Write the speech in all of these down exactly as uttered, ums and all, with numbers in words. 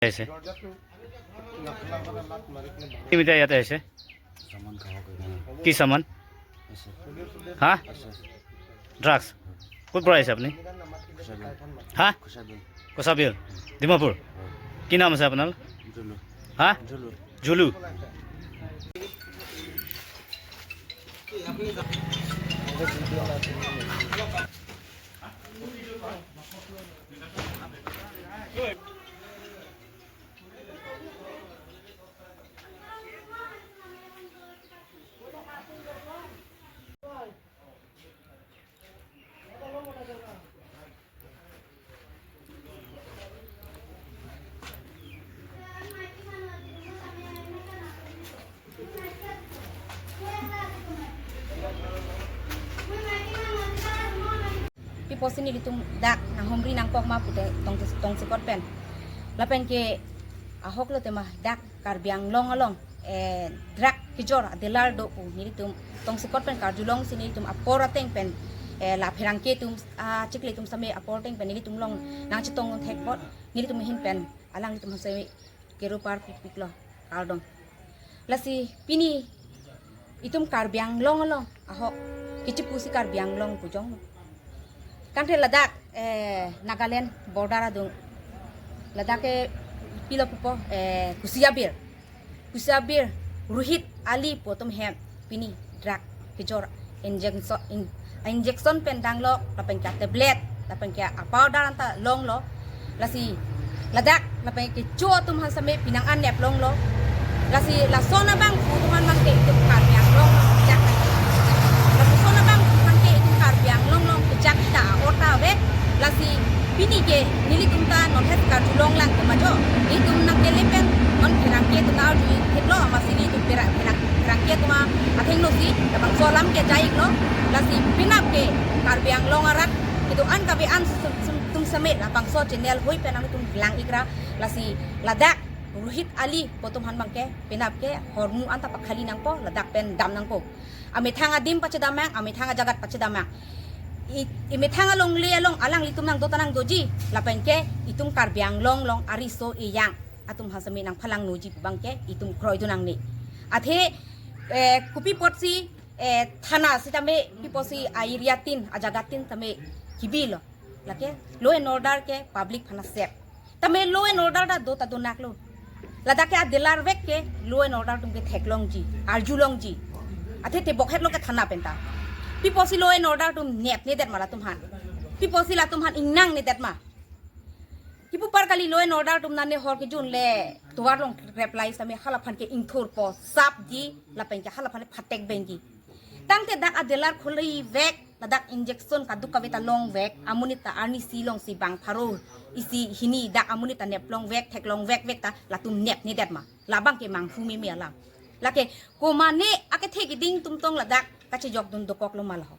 আহিছে? কি মিটাৰ ইয়াতে আহিছে? কি চামান? হা? ড্ৰাগছ? ক'ৰ পৰা আহিছে আপুনি? হা? কোচাবিল। ডিমাপুৰ? কি নাম আছে আপোনাৰ? হা? Zulu. Pi pusi nelitum dak nanghumri nangkok ma pute tong tongsekot pen. Lapen ke ahok lo tema dak Karbi Anglong along, eh, drug kejor adealer do pu nelitum tongsekot pen karjulongsi nelitum apor ateng pen, eh, la pherangke atum, ah, chikle atum same apor ateng pen nelitum along nangchetong thek apot nelitum ahin pen alanglitum same kero par pikpik lo kardom. Lasi pini itum Karbi Anglong along ahok kichipusi Karbi Anglong pujong. Kante ladak, eh, Nagaland border adung. Ladak ke pilo pupo, eh, Kusiabir. Kusiabir Rohit Ali pu atum hem pini drug kejor injection, in-, injection pen danglo, lapen ke tablet, lapen ke a powder anta longlo. Lasi ladak lapen kecho atum aphan same pinang an nep longlo. Lasi lason abang pu atum aphan mangke itum Karbi Anglong along kejak. Lason abang pu mangke itum Karbi Anglong along kejak ta ota ave. Lasi pini ke nelitum ta non het karjulong lang ke majo. Nelitum nangkele pen non pherangke atum arju theklo, amatsi nelitum pera-, pherang-, pherangke atum athengno si labangso alam ke jai-iklo. Lasi penap ke Karbi Anglong arat kedo-an kave-an sum, sum, atum same labangso channel hoi pen nangtum lang-ikra. Lasi ladak Rohit Ali pu atum aphan bangke penap ke hormu anta pakhali nangpo, ladak pen dam nangpo. Amethang adim pachedam mang, amethang ajagat pachedam mang. I, imethang alongle along alanglitum nangdo ta nangdoji, lapen ke itum Karbi Anglong along ariso ejang atum aphan same nangphalangnoji pu bangke itum kroidun nangne. Athe, eh, kopi apotsi, eh, thana sitame, kopi apotsi a-area tin, ajagat tin tame kibilo. Lake law and order ke public aphan asep. Tame law and order ta do ta do naklo. Ladak ke adealer vek ke law and order atum ke theklongji, arjulongji. Athe tebok hetlo ke thana pen ta. Kopi apotsi law and order atum nepnedet ma latum aphan? Kopi apotsi latum aphan ingnangnedet ma? Kipu apar kali law and order atum nane hor kejun le tovar along reply same halaphan ke ingthurpo, sapji, lapen ke halaphan phatek benji. Tangte dak adealer khuli vek, ladak injection kaduk kave ta long vek, amonit ta arnisi alongsi bang pharo isi hini dak amonit ta nep long vek, thek long vek vek ta latum nepnedet ma? Labang ke manghu meme alam. Lake komane akethe keding atum tong ladak kachejokdun dokoklo ma laho?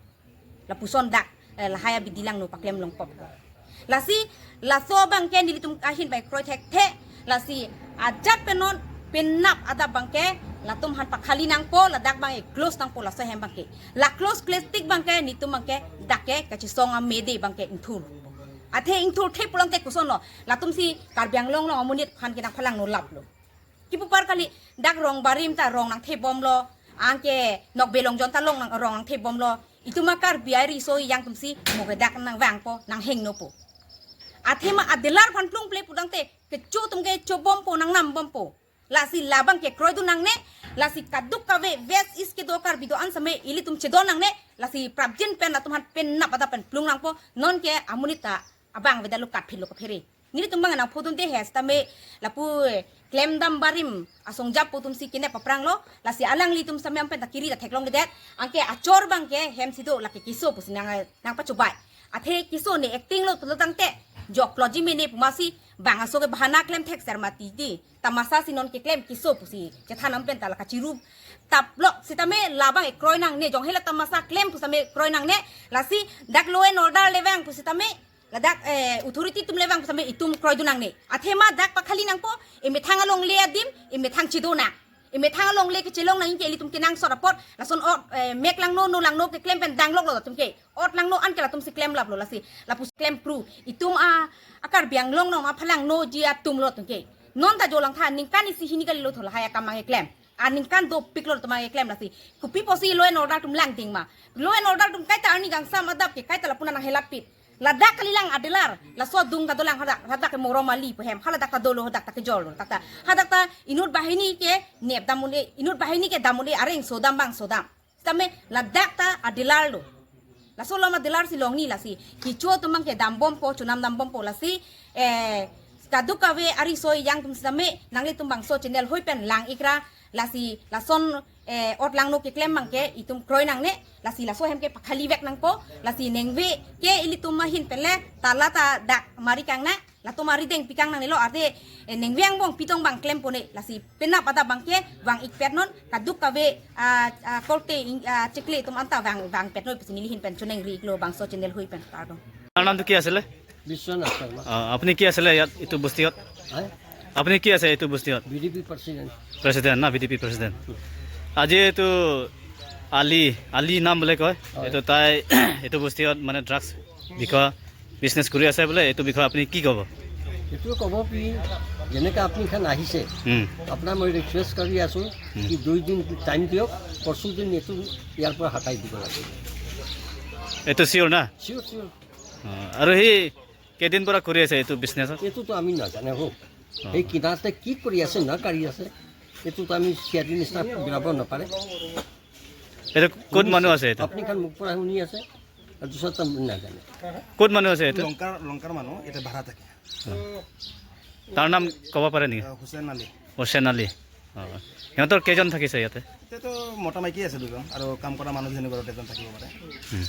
Lapuson dak, eh, lahai abidi langno paklem longpop. Lasi laso bangke nelitum ahin pai kroi thekthe. Lasi ajat pen non penap adap bangke latum aphan pakhali nangpo, ladak bangke close nangpo laso hem bangke. La close plastic bangke nelitum bangke dak ke kachesong amede bangke ingthur. Athe ingthurthe pulang te kosonlo? Latumsi Karbi Anglong along amonit aphan ke nangphalangno laplo. Kipu apar kali dak rong barim ta rong nangthebomlo, anke nok belong jon ta long nang, rong nangthebomlo. Itum a Karbi ariso ejang atumsi mo ke dak nangvangpo, nanghengnopo. Athema adealer aphan plungple putangte kecho atum ke chobompo, nangnambompo. Lasi labang ke kroidun nangne, lasi kaduk kave West East kedo Karbi do-an same ilitum chedon nangne, lasi prapjin pen latum aphan penap adap pen plung nangpo, nonke amonit ta abang avedetlo, katphitlo kaphere. Nelitum bang nangphodunde he sitame lapu, eh, klemdam barim asong jap pu atumsi kenep aphranglo, lasi alanglitum sitame amen ta kiri ta theklongledet, anke achor bangke hemsi do lake keso pusi nang, nangpachobai. Athe keso ne acting lo pulo tangte jokloji mene pu amatsi bang aso ke bahana klem thekser mati di. Tamasa si non keklem keso pusi chethan amen ta la kachiru taplok sitame labang ke kroi nangne, jong hela tamasa klem pu sitame kroi nangne. Lasi dak law and order le vang pu sitame, ladak, eh, authority atum le vang pu sitame itum kroidun nangne. Athema dak pakhali nangpo, imethang alongle adim imethang chedo nang. Imethang alongle kechelong nang ke ilitum kenangsot apot, lason ot, eh, mek langno, no langno keklem pen dangloklo latum ke. Ot langno anke latumsi klem laplo, lasi lapusi klem kru. Itum a, a Karbi Anglong along aphalangnoji atumlo latum ke. Non ta jolang tha, ningkan isi hini kalilo tho lahai akam abang keklem. Aningkan dopiklo atum abang keklem lasi. Kopi pusi law and order atum langding ma. Law and order atum kaita arni kangsam adap ke kaita lapu-an nanghelapit. Ladak kalilang adealer, laso adung ta dolang hadak, hadak ke Morom Ali pu hem, haladak ta dolo, hadak ta kejor lo, hadak ta, hadak ta inut banghini ke nep dam un-e, inut banghini ke dam un-e, arengso dam bangso dam. Sitame ladak ta adealer lo. Laso along adealer si longni lasi. Kecho atum abang ke dambompo, chonam dambompo lasi. Eh, kadokave ariso ejang atum sitame nanglitum bangso channel hui pen lang ikra lasi lason, eh, ot langno keklem abang ke itum kroi nangne lasi laso ahem ke pakhali vek nangpo lasi ningve ke ilitum ahin pen le tala ta dak mari kangnang. Latum arideng pikang nangnelo arte, eh, ningve angbong pitong abang klem pone lasi penap adap abang ke vang ikpet non kadokave, ah, ah, korte ing-, ah, chikle atum anta vang, vangpet noi pusi neli ahin pen choningri iklo bangso channel hui pen kardom. আপোনাৰ নামটো কি আছিলে? বিশ্বনাথ শৰ্মা। আহ, আপুনি কি আছিলে ইয়াত এইটো বস্তিত? হা? আপুনি কি আছে এইটো বস্তিত? BDP president. প্ৰেচিডেণ্ট না, বিডিপি প্ৰেচিডেণ্ট। আজি এইটো আলি, আলি নাম বুলি কয়। হয়। এইটো তাই এইটো বস্তিত মানে ড্ৰাগছ বিষয়ে বিজনেছ কৰি আছে বোলে, এইটো বিষয়ে আপুনি কি ক'ব? এইটো ক'ব কি, যেনেকে আপুনি খান আহিছে, হুম। আপোনাক মই ৰিকুৱেষ্ট কৰি আছো হুম। কি দুই দিন টাইম দিয়ক, পৰশু দিন এইটো ইয়াৰ পৰা হটাই দিব লাগে। এইটো চিয়ৰ না? Cheer, cheer. অ, আৰু সি কেইদিন পৰা কৰি আছে এইটো বিজনেছত? এইটোতো আমি নাজানে হো। অ। সেই কিনাৰতে কি কৰি আছে, না কৰি আছে, এইটোতো আমি চিয়াদি নিচিনা বুজাব নাপাৰে। এইটো ক'ত মানুহ আছে এইটো? আপুনি খান মুখ পৰা শুনি আছে, আৰু দুচৰা নাজানে। ক'ত মানুহ আছে এইটো? লংকাৰ, লংকাৰ মানুহ, ইয়াতে ভাড়া থাকে। অ। তাৰ নাম ক'ব পাৰে নেকি? আহ, হুছেইন আলী। হুছেইন আলী। অ। সিহঁতৰ কেইজন থাকিছে ইয়াতে? এতিয়াতো মতা মাইকী আছে দুজন, আৰু কাম কৰা মানুহ যেনে ঘৰত এজন থাকিব পাৰে। হুম।